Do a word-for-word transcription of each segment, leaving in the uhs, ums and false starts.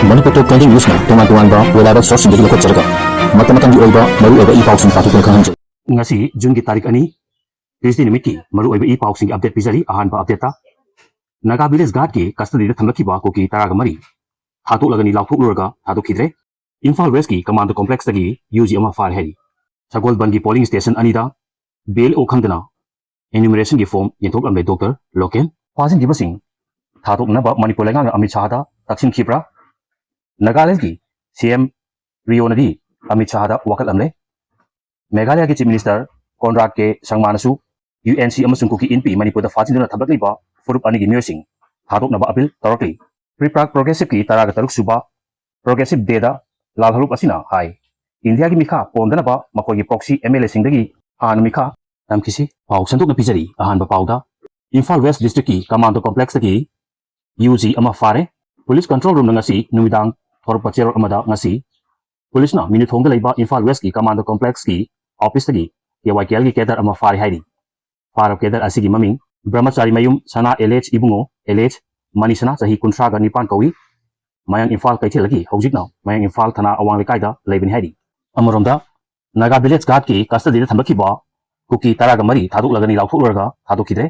ꯃꯅꯤꯄꯨꯔ ꯇꯣꯞ twenty ꯅ꯭ꯌꯨꯁꯅ ꯇꯣꯉꯥꯟ ꯇꯣꯉꯥꯟꯕ reliable sourceꯁꯤꯡꯗꯒꯤ ꯂꯧꯈꯠꯆꯔꯒ ꯃꯇꯝ ꯃꯇꯝꯒꯤ ꯑꯣꯏꯕ ꯃꯔꯨꯑꯣꯏꯕ ꯏ ꯄꯥꯎꯁꯤꯡ ꯄꯥꯊꯣꯛꯇꯨꯅ ꯈꯪꯍꯟꯖꯩ꯫ ꯉꯁꯤ Juneꯒꯤ ꯇꯥꯔꯤꯛ ꯑꯅꯤ, Tuesday ꯅꯨꯃꯤꯠꯀꯤ ꯃꯔꯨꯑꯣꯏꯕ ꯏ ꯄꯥꯎꯁꯤꯡꯒꯤ update ꯄꯤꯖꯔꯤ꯫ ꯑꯍꯥꯟꯕ updateꯇ, ꯅꯥꯒꯥ village guardꯀꯤ custodyꯗ ꯊꯝꯂꯛꯈꯤꯕ ꯀꯨꯀꯤ ꯇꯔꯥꯒ ꯃꯔꯤ ꯊꯥꯗꯣꯛꯂꯒꯅꯤ ꯂꯥꯎꯊꯣꯛꯂꯨꯔꯒ ꯊꯥꯗꯣꯛꯈꯤꯗ꯭ꯔꯦ꯫ ꯏꯝꯐꯥꯜ Westꯀꯤ commando complexꯇꯒꯤ ꯌꯨ ꯖꯤ ꯑꯃ ꯐꯥꯔꯦ ꯍꯥꯏꯔꯤ꯫ ꯁꯒꯣꯜꯕꯟꯒꯤ polling station ꯑꯅꯤꯗ ꯕꯤ ꯑꯦꯜ ꯑꯣ ꯈꯪꯗꯅ enumerationꯒꯤ form ꯌꯦꯟꯊꯣꯛꯂꯝꯂꯦ ꯗꯣꯛꯇꯔ ꯂꯣꯀꯦꯟ꯫ ꯐꯥꯖꯤꯟꯈꯤꯕꯁꯤꯡ ꯊꯥꯗꯣꯛꯅꯅꯕ ꯃꯅꯤꯄꯨꯔ ꯂꯩꯉꯥꯛꯅ ꯑꯃꯤꯠ ꯁꯥꯍꯗ ꯇꯛꯁꯤꯟꯈꯤꯕ꯭ꯔꯥ? ꯅꯥꯒꯥꯂꯦꯟꯗꯒꯤ ꯁꯤ ꯑꯦꯝ ꯔꯤꯑꯣꯅꯗꯤ ꯑꯃꯤꯠ ꯁꯥꯍꯗ ꯋꯥꯀꯠꯂꯝꯂꯦ꯫ ꯃꯦꯘꯥꯂꯌꯒꯤ Chief Minister ꯀꯣꯟꯔꯥꯗ ꯀꯦ ꯁꯪꯃꯥꯅꯁꯨ ꯌꯨ ꯑꯦꯟ ꯁꯤ ꯑꯃꯁꯨꯡ ꯀꯨꯀꯤ ꯏꯟꯄꯤ ꯃꯅꯤꯄꯨꯔꯗ ꯐꯥꯖꯤꯟꯗꯨꯅ ꯊꯝꯂꯛꯂꯤꯕ ꯐꯨꯔꯨꯞ ꯑꯅꯤꯒꯤ ꯃꯤꯑꯣꯏꯁꯤꯡ ꯊꯥꯗꯣꯛꯅꯕ appeal ꯇꯧꯔꯛꯂꯤ꯫ ꯄ꯭ꯔꯤꯄ꯭ꯔꯥꯒ progressiveꯀꯤ ꯇꯔꯥꯒ ꯇꯔꯨꯛ ꯁꯨꯕ Progressive Dayꯗ ꯂꯥꯜ ꯍꯔꯨꯞ ꯑꯁꯤꯅ ꯍꯥꯏ, ꯏꯟꯗꯤꯌꯥꯒꯤ ꯃꯤꯈꯥ ꯄꯣꯟꯗꯅꯕ ꯃꯈꯣꯏꯒꯤ proxy ꯑꯦꯝ ꯑꯦꯜ ꯑꯦꯁꯤꯡꯗꯒꯤ ꯍꯥꯟꯅ ꯃꯤꯈꯥ ꯊꯝꯈꯤꯁꯤ꯫ ꯄꯥꯎ ꯁꯟꯗꯣꯛꯅ ꯄꯤꯖꯔꯤ꯫ ꯑꯍꯥꯟꯕ ꯄꯥꯎꯗ, ꯏꯝꯐꯥꯜ West Districtꯀꯤ commando complexꯇꯒꯤ ꯌꯨ ꯖꯤ ꯑꯃ ꯐꯥꯔꯦ꯫ Police control roomꯅ ꯉꯁꯤ ꯅꯨꯃꯤꯗꯥꯡ ꯊꯣꯔꯛꯄ ꯆꯦꯔꯣꯜ ꯑꯃꯗ ꯉꯁꯤ policeꯅ ꯃꯤꯅꯨꯊꯣꯡꯗ ꯂꯩꯕ ꯏꯝꯐꯥꯜ Westꯀꯤ commando complexꯀꯤ officeꯇꯒꯤ ꯀꯦ ꯋꯥꯏ ꯀꯦ ꯑꯦꯜꯒꯤ cadre ꯑꯃ ꯐꯥꯔꯦ ꯍꯥꯏꯔꯤ꯫ ꯐꯥꯔꯕ cadre ꯑꯁꯤꯒꯤ ꯃꯃꯤꯡ ꯕ꯭ꯔꯍꯃꯆꯥꯔꯤ ꯃꯌꯨꯝ ꯁꯅꯥ alias ꯏꯕꯨꯡꯉꯣ alias ꯃꯅꯤ ꯁꯅꯥ, ꯆꯍꯤ ꯀꯨꯟꯊ꯭ꯔꯥꯒ ꯅꯤꯄꯥꯟ ꯀꯧꯏ꯫ ꯃꯌꯥꯡ ꯏꯝꯐꯥꯜ ꯀꯩꯊꯦꯜꯗꯒꯤ ꯍꯧꯖꯤꯛꯅ ꯃꯌꯥꯡ ꯏꯝꯐꯥꯜ ꯊꯅꯥ ꯑꯋꯥꯡ ꯂꯩꯀꯥꯏꯗ ꯂꯩꯕꯅꯤ ꯍꯥꯏꯔꯤ꯫ ꯑꯃꯔꯣꯝꯗ, ꯅꯥꯒꯥ village guardꯀꯤ custodyꯗ ꯊꯝꯂꯛꯈꯤꯕ ꯀꯨꯀꯤ ꯇꯔꯥꯒ ꯃꯔꯤ ꯊꯥꯗꯣꯛꯂꯒꯅꯤ ꯂꯥꯎꯊꯣꯛꯂꯨꯔꯒ ꯊꯥꯗꯣꯛꯈꯤꯗ꯭ꯔꯦ꯫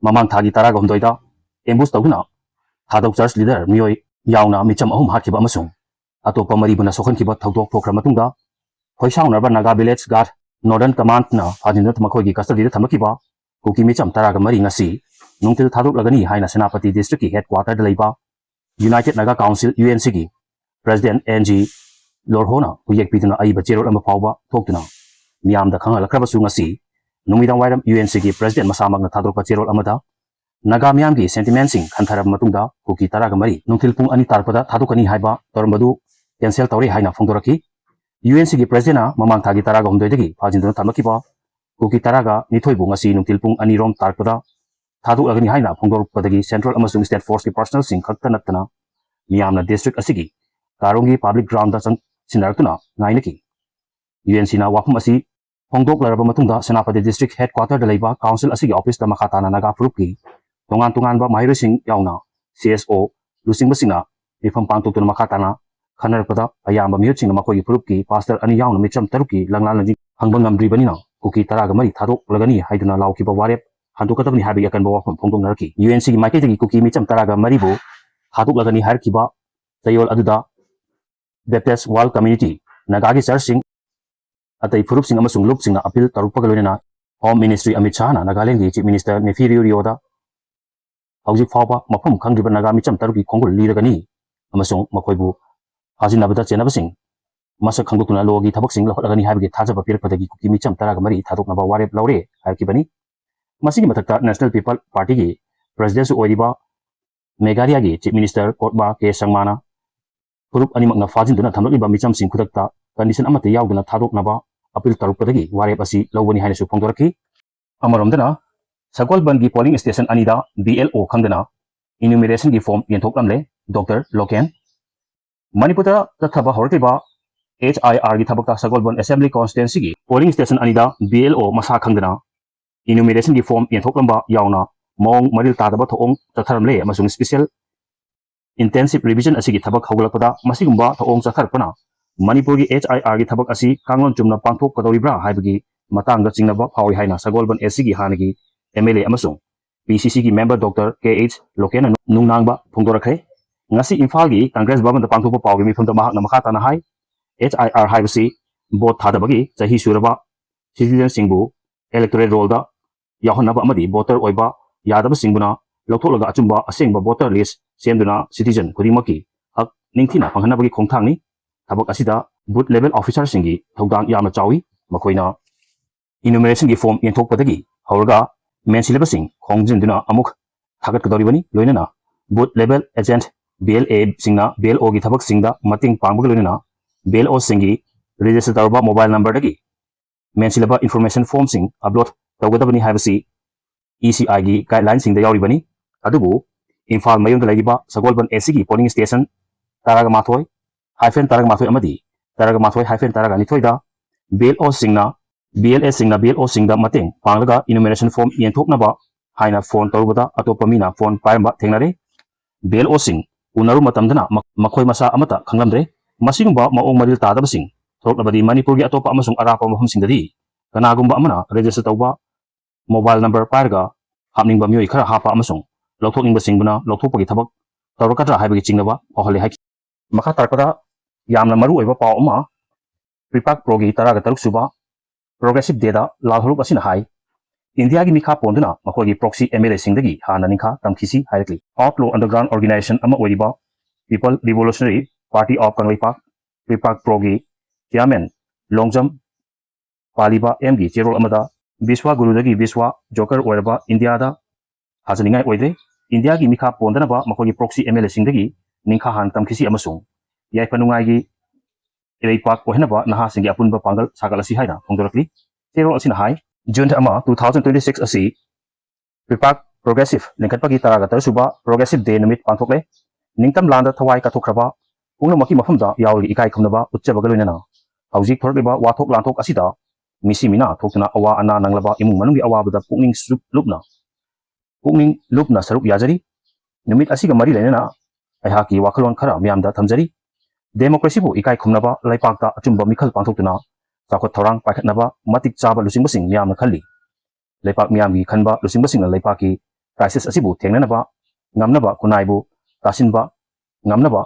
ꯃꯃꯥꯡ ꯊꯥꯒꯤ ꯇꯔꯥꯒ ꯍꯨꯝꯗꯣꯏꯗ ambush ꯇꯧꯗꯨꯅ ꯊꯥꯗꯧ church leader ꯃꯤꯑꯣꯏ ꯌꯥꯎꯅ ꯃꯤꯆꯝ ꯑꯍꯨꯝ ꯍꯥꯠꯈꯤꯕ ꯑꯃꯁꯨꯡ ꯑꯇꯣꯞꯄ ꯃꯔꯤꯕꯨꯅ ꯁꯣꯛꯍꯟꯈꯤꯕ ꯊꯧꯗꯣꯛ ꯊꯣꯛꯈ꯭ꯔ ꯃꯇꯨꯡꯗ, ꯈꯣꯏꯁꯥꯎꯅꯔꯕ ꯅꯥꯒꯥ village guard Northern Commandꯅ ꯐꯥꯖꯤꯟꯗꯨꯅ ꯃꯈꯣꯏꯒꯤ custodyꯗ ꯊꯝꯂꯛꯈꯤꯕ ꯀꯨꯀꯤ ꯃꯤꯆꯝ ꯇꯔꯥꯒ ꯃꯔꯤ ꯉꯁꯤ ꯅꯨꯡꯊꯤꯜ ꯊꯥꯗꯣꯛꯂꯒꯅꯤ ꯍꯥꯏꯅ ꯁꯦꯅꯥꯄꯇꯤ districtꯀꯤ headquarterꯗ ꯂꯩꯕ United Naga Council, UNCꯒꯤ president ꯑꯦꯟ ꯖꯤ ꯂꯣꯔꯍꯣꯅ ꯍꯨꯏꯌꯦꯛ ꯄꯤꯗꯨꯅ ꯑꯏꯕ ꯆꯦꯔꯣꯜ ꯑꯃ ꯐꯥꯎꯕ ꯊꯣꯛꯇꯨꯅ ꯃꯤꯌꯥꯝꯗ ꯈꯪꯍꯜꯂꯛꯈ꯭ꯔꯕꯁꯨ, ꯉꯁꯤ ꯅꯨꯃꯤꯗꯥꯡ ꯋꯥꯏꯔꯝ UNCꯒꯤ president ꯃꯁꯥꯃꯛꯅ ꯊꯥꯗꯣꯔꯛꯄ ꯆꯦꯔꯣꯜ ꯑꯃꯗ ꯅꯥꯒꯥ ꯃꯤꯌꯥꯝꯒꯤ sentimentꯁꯤꯡ ꯈꯟꯊꯔꯕ ꯃꯇꯨꯡꯗ ꯀꯨꯀꯤ ꯇꯔꯥꯒ ꯃꯔꯤ ꯅꯨꯡꯊꯤꯜ ꯄꯨꯡ ꯑꯅꯤ ꯇꯥꯔꯛꯄꯗ ꯊꯥꯗꯣꯛꯀꯅꯤ ꯍꯥꯏꯕ ꯇꯧꯔꯝꯕꯗꯨ cancel ꯇꯧꯔꯦ ꯍꯥꯏꯅ ꯐꯣꯡꯗꯣꯔꯛꯈꯤ꯫ UNCꯒꯤ presidentꯅ ꯃꯃꯥꯡ ꯊꯥꯒꯤ ꯇꯔꯥꯒ ꯍꯨꯝꯗꯣꯏꯗꯒꯤ ꯐꯥꯖꯤꯟꯗꯨꯅ ꯊꯝꯂꯛꯈꯤꯕ ꯀꯨꯀꯤ ꯇꯔꯥꯒ ꯅꯤꯊꯣꯏꯕꯨ ꯉꯁꯤ ꯅꯨꯡꯊꯤꯜ ꯄꯨꯡ ꯑꯅꯤ ꯔꯣꯝ ꯇꯥꯔꯛꯄꯗ ꯊꯥꯗꯣꯛꯂꯒꯅꯤ ꯍꯥꯏꯅ ꯐꯣꯡꯗꯣꯔꯛꯄꯗꯒꯤ central ꯑꯃꯁꯨꯡ state forceꯀꯤ personnelꯁꯤꯡ ꯈꯛꯇ ꯅꯠꯇꯅ ꯃꯤꯌꯥꯝꯅ district ꯑꯁꯤꯒꯤ ꯀꯥꯔꯣꯡꯒꯤ public groundꯗ ꯆꯪꯁꯤꯟꯅꯔꯛꯇꯨꯅ ꯉꯥꯏꯅꯈꯤ꯫ UNCꯅ ꯋꯥꯐꯝ ꯑꯁꯤ ꯐꯣꯡꯗꯣꯛꯂꯔꯕ ꯃꯇꯨꯡꯗ ꯁꯦꯅꯥꯄꯇꯤ district headquarterꯗ ꯂꯩꯕ council ꯑꯁꯤꯒꯤ officeꯇ ꯃꯈꯥ ꯇꯥꯅ ꯅꯥꯒꯥ ꯐꯨꯔꯨꯞꯀꯤ ꯇꯣꯉꯥꯟ ꯇꯣꯉꯥꯟꯕ ꯃꯍꯩꯔꯣꯏꯁꯤꯡ ꯌꯥꯎꯅ ꯁꯤ ꯑꯦꯁ ꯑꯣ ꯂꯨꯆꯤꯡꯕꯁꯤꯡꯅ ꯃꯤꯐꯝ ꯄꯥꯡꯊꯣꯛꯇꯨꯅ ꯃꯈꯥ ꯇꯥꯅ ꯈꯟꯅꯔꯛꯄꯗ ꯑꯌꯥꯝꯕ ꯃꯤꯍꯨꯠꯁꯤꯡꯅ ꯃꯈꯣꯏꯒꯤ ꯐꯨꯔꯨꯞꯀꯤ ꯄꯥꯁꯇꯔ ꯑꯅꯤ ꯌꯥꯎꯅ ꯃꯤꯆꯝ ꯇꯔꯨꯛꯀꯤ ꯂꯪꯂꯥ ꯂꯪꯖꯤꯡ ꯐꯪꯕ ꯉꯝꯗ꯭ꯔꯤꯕꯅꯤꯅ ꯀꯨꯀꯤ ꯇꯔꯥꯒ ꯃꯔꯤ ꯊꯥꯗꯣꯛꯂꯒꯅꯤ ꯍꯥꯏꯗꯨꯅ ꯂꯥꯎꯈꯤꯕ ꯋꯥꯔꯦꯞ ꯍꯟꯗꯣꯛꯀꯗꯕꯅꯤ ꯍꯥꯏꯕꯒꯤ ꯑꯀꯟꯕ ꯋꯥꯐꯝ ꯐꯣꯡꯗꯣꯛꯅꯔꯛꯈꯤ꯫ ꯌꯨ ꯑꯦꯟ ꯁꯤꯒꯤ ꯃꯥꯏꯀꯩꯗꯒꯤ ꯀꯨꯀꯤ ꯃꯤꯆꯝ ꯇꯔꯥꯒ ꯃꯔꯤꯕꯨ ꯊꯥꯗꯣꯛꯂꯒꯅꯤ ꯍꯥꯏꯔꯛꯈꯤꯕ ꯆꯌꯣꯜ ꯑꯗꯨꯗ Baptist World Community, ꯅꯥꯒꯥꯒꯤ ꯆꯔꯆꯁꯤꯡ, ꯑꯇꯩ ꯐꯨꯔꯨꯞꯁꯤꯡ ꯑꯃꯁꯨꯡ ꯂꯨꯞꯁꯤꯡꯅ ꯑꯄꯤꯜ ꯇꯧꯔꯛꯄꯒ ꯂꯣꯏꯅꯅ Home Ministry ꯑꯃꯤꯠ ꯁꯥꯍꯅ ꯅꯥꯒꯥꯂꯦꯟꯒꯤ Chief Minister ꯅꯦꯐꯤ ꯔꯤꯑꯣ ꯔꯤꯑꯣꯗ ꯍꯧꯖꯤꯛ ꯐꯥꯎꯕ ꯃꯐꯝ ꯈꯪꯗ꯭ꯔꯤꯕ ꯅꯥꯒꯥ ꯃꯤꯆꯝ ꯇꯔꯨꯛꯀꯤ ꯈꯣꯡꯒꯨꯜ ꯂꯤꯔꯒꯅꯤ ꯑꯃꯁꯨꯡ ꯃꯈꯣꯏꯕꯨ ꯐꯥꯖꯤꯟꯅꯕꯗ ꯆꯦꯟꯅꯕꯁꯤꯡ ꯃꯁꯛ ꯈꯪꯗꯣꯛꯇꯨꯅ ꯂꯣꯒꯤ ꯊꯕꯛꯁꯤꯡ ꯂꯧꯈꯠꯂꯒꯅꯤ ꯍꯥꯏꯕꯒꯤ ꯊꯥꯖꯕ ꯄꯤꯔꯛꯄꯗꯒꯤ ꯀꯨꯀꯤ ꯃꯤꯆꯝ ꯇꯔꯥꯒ ꯃꯔꯤ ꯊꯥꯗꯣꯛꯅꯕ ꯋꯥꯔꯦꯞ ꯂꯧꯔꯦ ꯍꯥꯏꯔꯛꯈꯤꯕꯅꯤ꯫ ꯃꯁꯤꯒꯤ ꯃꯊꯛꯇ National People Partyꯒꯤ Presidentꯁꯨ ꯑꯣꯏꯔꯤꯕ ꯃꯦꯘꯥꯂꯌꯥꯒꯤ Chief Minister ꯀꯣꯔꯠꯃꯥ ꯀꯦ ꯁꯪꯃꯥꯅ ꯐꯨꯔꯨꯞ ꯑꯅꯤꯃꯛꯅ ꯐꯥꯖꯤꯟꯗꯨꯅ ꯊꯝꯂꯛꯂꯤꯕ ꯃꯤꯆꯝꯁꯤꯡ ꯈꯨꯗꯛꯇ condition ꯑꯃꯠꯇ ꯌꯥꯎꯗꯅ ꯊꯥꯗꯣꯛꯅꯕ ꯑꯄꯤꯜ ꯇꯧꯔꯛꯄꯗꯒꯤ ꯋꯥꯔꯦꯞ ꯑꯁꯤ ꯂꯧꯕꯅꯤ ꯍꯥꯏꯅꯁꯨ ꯐꯣꯡꯗꯣꯔꯛꯈꯤ꯫ ꯑꯃꯔꯣꯝꯗꯅ, ꯁꯒꯣꯜꯕꯟꯒꯤ polling station ꯑꯅꯤꯗ B L O ꯈꯪꯗꯅ enumerationꯒꯤ form ꯌꯦꯟꯊꯣꯛꯂꯝꯂꯦ ꯗꯣꯛꯇꯔ ꯂꯣꯀꯦꯟ꯫ ꯃꯅꯤꯄꯨꯔꯗ ꯆꯠꯊꯕ ꯍꯧꯔꯛꯂꯤꯕ H I Rꯒꯤ ꯊꯕꯛꯇ ꯁꯒꯣꯜꯕꯟ Assembly Constituencyꯒꯤ polling station ꯑꯅꯤꯗ B L O ꯃꯁꯥ ꯈꯪꯗꯅ enumerationꯒꯤ form ꯌꯦꯟꯊꯣꯛꯂꯝꯕ ꯌꯥꯎꯅ ꯃꯑꯣꯡ ꯃꯔꯤꯜ ꯇꯥꯗꯕ ꯊꯧꯑꯣꯡ ꯆꯠꯊꯔꯝꯂꯦ ꯑꯃꯁꯨꯡ special intensive revision ꯑꯁꯤꯒꯤ ꯊꯕꯛ ꯍꯧꯒꯠꯂꯛꯄꯗ ꯃꯁꯤꯒꯨꯝꯕ ꯊꯧꯑꯣꯡ ꯆꯠꯊꯔꯛꯄꯅ ꯃꯅꯤꯄꯨꯔꯒꯤ H I Rꯒꯤ ꯊꯕꯛ ꯑꯁꯤ ꯀꯥꯡꯂꯣꯟ ꯆꯨꯝꯅ ꯄꯥꯡꯊꯣꯛꯀꯗꯧꯔꯤꯕ꯭ꯔꯥ ꯍꯥꯏꯕꯒꯤ ꯃꯇꯥꯡꯗ ꯆꯤꯡꯅꯕ ꯐꯥꯎꯏ ꯍꯥꯏꯅ ꯁꯒꯣꯜꯕꯟ Sꯒꯤ ꯍꯥꯟꯅꯒꯤ M L A ꯑꯃꯁꯨꯡ P C Cꯒꯤ member ꯗꯣꯛꯇꯔ ꯀꯦ ꯑꯩꯆ ꯂꯣꯀꯦꯟꯅ ꯅꯨꯡꯅꯥꯡꯕ ꯐꯣꯡꯗꯣꯔꯛꯈ꯭ꯔꯦ꯫ ꯉꯁꯤ ꯏꯝꯐꯥꯜꯒꯤ Congress Bhavanꯗ ꯄꯥꯡꯊꯣꯛꯄ ꯄꯥꯎꯒꯤ ꯃꯤꯐꯝꯗ ꯃꯍꯥꯛꯅ ꯃꯈꯥ ꯇꯥꯅ ꯍꯥꯏ, H I R ꯍꯥꯏꯕꯁꯤ vote ꯊꯥꯗꯕꯒꯤ ꯆꯍꯤ ꯁꯨꯔꯕ citizenꯁꯤꯡꯕꯨ electoral rollꯗ ꯌꯥꯎꯍꯟꯅꯕ ꯑꯃꯗꯤ voter ꯑꯣꯏꯕ ꯌꯥꯗꯕꯁꯤꯡꯕꯨꯅ ꯂꯧꯊꯣꯛꯂꯒ ꯑꯆꯨꯝꯕ ꯑꯁꯦꯡꯕ voter list ꯁꯦꯝꯗꯨꯅ citizen ꯈꯨꯗꯤꯡꯃꯛꯀꯤ ꯍꯛ ꯅꯤꯡꯊꯤꯅ ꯐꯪꯍꯟꯅꯕꯒꯤ ꯈꯣꯡꯊꯥꯡꯅꯤ꯫ ꯊꯕꯛ ꯑꯁꯤꯗ booth level officerꯁꯤꯡꯒꯤ ꯊꯧꯗꯥꯡ ꯌꯥꯝꯅ ꯆꯥꯎꯏ꯫ ꯃꯈꯣꯏꯅ enumerationꯒꯤ form ꯌꯦꯟꯊꯣꯛꯄꯗꯒꯤ ꯍꯧꯔꯒ ꯃꯦꯟꯁꯤꯜꯂꯕꯁꯤꯡ ꯈꯣꯝꯖꯤꯟꯗꯨꯅ ꯑꯃꯨꯛ ꯊꯥꯒꯠꯀꯗꯧꯔꯤꯕꯅꯤ꯫ ꯂꯣꯏꯅꯅ booth level agent B L Aꯁꯤꯡꯅ B L Oꯒꯤ ꯊꯕꯛꯁꯤꯡꯗ ꯃꯇꯦꯡ ꯄꯥꯡꯕꯒ ꯂꯣꯏꯅꯅ B L Oꯁꯤꯡꯒꯤ register ꯇꯧꯔꯕ mobile numberꯗꯒꯤ ꯃꯦꯟꯁꯤꯜꯂꯕ information formꯁꯤꯡ upload ꯇꯧꯒꯗꯕꯅꯤ ꯍꯥꯏꯕꯁꯤ E C Iꯒꯤ guidelineꯁꯤꯡꯗ ꯌꯥꯎꯔꯤꯕꯅꯤ꯫ ꯑꯗꯨꯕꯨ ꯏꯝꯐꯥꯜ ꯃꯌꯣꯟꯗ ꯂꯩꯔꯤꯕ ꯁꯒꯣꯜꯕꯟ Sꯒꯤ polling station ꯇꯔꯥꯒ ꯃꯥꯊꯣꯏ hyphen ꯇꯔꯥꯒ ꯃꯥꯊꯣꯏ ꯑꯃꯗꯤ ꯇꯔꯥꯒ ꯃꯥꯊꯣꯏ hyphen ꯇꯔꯥꯒ ꯅꯤꯊꯣꯏꯗ B L Oꯁꯤꯡꯅ, B L Aꯁꯤꯡꯅ B L Oꯁꯤꯡꯗ ꯃꯇꯦꯡ ꯄꯥꯡꯂꯒ enumeration form ꯌꯦꯟꯊꯣꯛꯅꯕ ꯍꯥꯏꯅ phone ꯇꯧꯔꯨꯕꯗ ꯑꯇꯣꯞꯄ ꯃꯤꯅ phone ꯄꯥꯏꯔꯝꯕ ꯊꯦꯡꯅꯔꯦ꯫ B L Oꯁꯤꯡ ꯎꯅꯔꯨ ꯃꯇꯝꯗꯅ ꯃ-, ꯃꯈꯣꯏ ꯃꯁꯥ ꯑꯃꯠꯇ ꯈꯪꯂꯝꯗ꯭ꯔꯦ꯫ ꯃꯁꯤꯒꯨꯝꯕ ꯃꯑꯣꯡ ꯃꯔꯤꯜ ꯇꯥꯗꯕꯁꯤꯡ ꯊꯣꯛꯂꯛꯂꯕꯗꯤ ꯃꯅꯤꯄꯨꯔꯒꯤ ꯑꯇꯣꯞꯄ ꯑꯃꯁꯨꯡ ꯑꯔꯥꯞꯄ ꯃꯐꯝꯁꯤꯡꯗꯗꯤ ꯀꯅꯥꯒꯨꯝꯕ ꯑꯃꯅ register ꯇꯧꯕ mobile number ꯄꯥꯏꯔꯒ ꯍꯥꯞꯅꯤꯡꯕ ꯃꯤꯑꯣꯏ ꯈꯔ ꯍꯥꯞꯄ ꯑꯃꯁꯨꯡ ꯂꯧꯊꯣꯛꯅꯤꯡꯕꯁꯤꯡꯕꯨꯅ ꯂꯧꯊꯣꯛꯄꯒꯤ ꯊꯕꯛ ꯇꯧꯔꯛꯀꯗ꯭ꯔꯥ ꯍꯥꯏꯕꯒꯤ ꯆꯤꯡꯅꯕ ꯐꯥꯎꯍꯜꯂꯤ ꯍꯥꯏꯈꯤ꯫ ꯃꯈꯥ ꯇꯥꯔꯛꯄꯗ ꯌꯥꯝꯅ ꯃꯔꯨ ꯑꯣꯏꯕ ꯄꯥꯎ ꯑꯃ, PREPAK Pro ꯒꯤ ꯇꯔꯥꯒ ꯇꯔꯨꯛ ꯁꯨꯕ Progressive Day ꯗ ꯂꯥꯜ ꯍꯔꯨꯞ ꯑꯁꯤꯅ ꯍꯥꯏ, ꯏꯟꯗꯤꯌꯥꯒꯤ ꯃꯤꯈꯥ ꯄꯣꯟꯗꯨꯅ ꯃꯈꯣꯏꯒꯤ proxy MLA ꯁꯤꯡꯗꯒꯤ ꯍꯥꯟꯅ ꯅꯤꯡꯈꯥ ꯇꯝꯈꯤꯁꯤ ꯍꯥꯏꯔꯛꯂꯤ꯫ Outlaw underground organization ꯑꯃ ꯑꯣꯏꯔꯤꯕ People Revolutionary Party of Kangleipak, PREPAK Pro ꯒꯤ chairman ꯂꯣꯡꯖꯝ ꯄꯥꯂꯤꯕ M ꯒꯤ ꯆꯦꯔꯣꯜ ꯑꯃꯗ ꯕꯤꯁ꯭ꯋꯥ ꯒꯨꯔꯨꯗꯒꯤ ꯕꯤꯁ꯭ꯋꯥ ꯖꯣꯀꯔ ꯑꯣꯏꯔꯕ ꯏꯟꯗꯤꯌꯥꯗ ꯊꯥꯖꯅꯤꯡꯉꯥꯏ ꯑꯣꯏꯗ꯭ꯔꯦ꯫ ꯏꯟꯗꯤꯌꯥꯒꯤ ꯃꯤꯈꯥ ꯄꯣꯟꯗꯅꯕ ꯃꯈꯣꯏꯒꯤ proxy MLA ꯁꯤꯡꯗꯒꯤ ꯅꯤꯡꯈꯥ ꯍꯥꯟꯅ ꯇꯝꯈꯤꯁꯤ ꯑꯃꯁꯨꯡ ꯌꯥꯏꯐ ꯅꯨꯡꯉꯥꯏꯒꯤ ꯏꯔꯩꯄꯥꯛ ꯑꯣꯏꯍꯟꯅꯕ ꯅꯍꯥꯁꯤꯡꯒꯤ ꯑꯄꯨꯟꯕ ꯄꯥꯡꯒꯜ ꯁꯥꯒꯠꯂꯁꯤ ꯍꯥꯏꯅ ꯐꯣꯡꯗꯣꯔꯛꯂꯤ꯫ ꯆꯦꯔꯣꯜ ꯑꯁꯤꯅ ꯍꯥꯏ, June ꯑꯃ, two thousand twenty six ꯑꯁꯤ PREPAK Progressive ꯂꯤꯡꯈꯠꯄꯒꯤ ꯇꯔꯥꯒ ꯇꯔꯨꯛ ꯁꯨꯕ Progressive Day ꯅꯨꯃꯤꯠ ꯄꯥꯡꯊꯣꯛꯂꯦ꯫ ꯅꯤꯡꯇꯝ ꯂꯥꯟꯗ ꯊꯋꯥꯏ ꯀꯠꯊꯣꯛꯈ꯭ꯔꯕ ꯄꯨꯝꯅꯃꯛꯀꯤ ꯃꯐꯝꯗ ꯌꯥꯎꯔꯤ ꯏꯀꯥꯏ ꯈꯨꯝꯅꯕ ꯎꯠꯆꯕꯒ ꯂꯣꯏꯅꯅ ꯍꯧꯖꯤꯛ ꯊꯣꯔꯛꯂꯤꯕ ꯋꯥꯊꯣꯛ ꯂꯥꯟꯊꯣꯛ ꯑꯁꯤꯗ ꯃꯤꯁꯤ ꯃꯤꯅꯥ ꯊꯣꯛꯇꯨꯅ ꯑꯋꯥ ꯑꯅꯥ ꯅꯪꯂꯕ ꯏꯃꯨꯡ ꯃꯅꯨꯡꯒꯤ ꯑꯋꯥꯕꯗ ꯄꯨꯛꯅꯤꯡ ꯁꯨꯞ ꯂꯨꯞꯅ, ꯄꯨꯛꯅꯤꯡ ꯂꯨꯞꯅ ꯁꯔꯨꯛ ꯌꯥꯖꯔꯤ꯫ ꯅꯨꯃꯤꯠ ꯑꯁꯤꯒ ꯃꯔꯤ ꯂꯩꯅꯅ ꯑꯩꯍꯥꯛꯀꯤ ꯋꯥꯈꯜꯂꯣꯟ ꯈꯔ ꯃꯤꯌꯥꯝꯗ ꯊꯝꯖꯔꯤ꯫ Democracy ꯕꯨ ꯏꯀꯥꯏ ꯈꯨꯝꯅꯕ ꯂꯩꯄꯥꯛꯇ ꯑꯆꯨꯝꯕ ꯃꯤꯈꯜ ꯄꯥꯡꯊꯣꯛꯇꯨꯅ ꯆꯥꯎꯈꯠ ꯊꯧꯔꯥꯡ ꯄꯥꯏꯈꯠꯅꯕ ꯃꯇꯤꯛ ꯆꯥꯕ ꯂꯨꯆꯤꯡꯕꯁꯤꯡ ꯃꯤꯌꯥꯝꯅ ꯈꯜꯂꯤ꯫ ꯂꯩꯄꯥꯛ ꯃꯤꯌꯥꯝꯒꯤ ꯈꯟꯕ ꯂꯨꯆꯤꯡꯕꯁꯤꯡꯅ ꯂꯩꯄꯥꯛꯀꯤ crisis ꯑꯁꯤꯕꯨ ꯊꯦꯡꯅꯅꯕ ꯉꯝꯅꯕ ꯈꯨꯟꯅꯥꯏꯕꯨ ꯇꯥꯁꯤꯟꯕ ꯉꯝꯅꯕ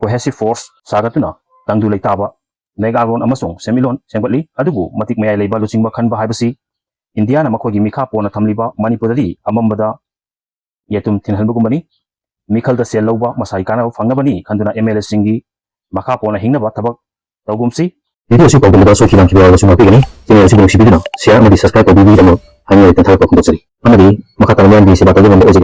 cohesive force ꯁꯥꯒꯠꯇꯨꯅ ꯇꯪꯗꯨ ꯂꯩꯇꯥꯕ ꯅꯩꯒꯥꯂꯣꯟ ꯑꯃꯁꯨꯡ ꯁꯦꯟꯃꯤꯠꯂꯣꯟ ꯁꯦꯝꯒꯠꯂꯤ꯫ ꯑꯗꯨꯕꯨ ꯃꯇꯤꯛ ꯃꯌꯥꯏ ꯂꯩꯕ ꯂꯨꯆꯤꯡꯕ ꯈꯟꯕ ꯍꯥꯏꯕꯁꯤ ꯏꯟꯗꯤꯌꯥꯅ ꯃꯈꯣꯏꯒꯤ ꯃꯤꯈꯥ ꯄꯣꯟꯅ ꯊꯝꯂꯤꯕ ꯃꯅꯤꯄꯨꯔꯗꯗꯤ ꯑꯃꯝꯕꯗ ꯌꯦꯇꯨꯝ ꯊꯤꯟꯍꯟꯕꯒꯨꯝꯕꯅꯤ꯫ ꯃꯤꯈꯜꯗ ꯁꯦꯜ ꯂꯧꯕ ꯃꯁꯥꯒꯤ ꯀꯥꯟꯅꯕ ꯐꯪꯅꯕꯅꯤ ꯈꯟꯗꯨꯅ MLA ꯁꯤꯡꯒꯤ ꯃꯈꯥ ꯄꯣꯟꯅ ꯍꯤꯡꯅꯕ ꯊꯕꯛ ꯇꯧꯒꯨꯝꯁꯤ꯫ Video ꯑꯁꯤ ꯄꯥꯎꯗꯝꯗ ꯁꯣꯏꯈꯤꯕ ꯈꯤꯕ ꯌꯥꯎꯔꯕꯁꯨ ꯉꯥꯛꯄꯤꯒꯅꯤ꯫ Channel ꯑꯁꯤꯕꯨ ꯅꯨꯡꯁꯤꯕꯤꯗꯨꯅ share ꯑꯃꯗꯤ subscribe ꯇꯧꯕꯤꯕꯒꯤꯗꯃꯛ ꯍꯥꯏꯅꯤꯡꯉꯥꯏ ꯂꯩꯇꯅ ꯊꯥꯒꯠꯄ ꯐꯣꯡꯗꯣꯛꯆꯔꯤ꯫ ꯑꯃꯗꯤ ꯃꯈꯥ ꯇꯥꯅ ꯃꯤꯌꯥꯝꯒꯤ ꯁꯦꯕꯥ ꯇꯧꯕ ꯉꯝꯕ ꯑꯣꯏꯖꯒꯦ꯫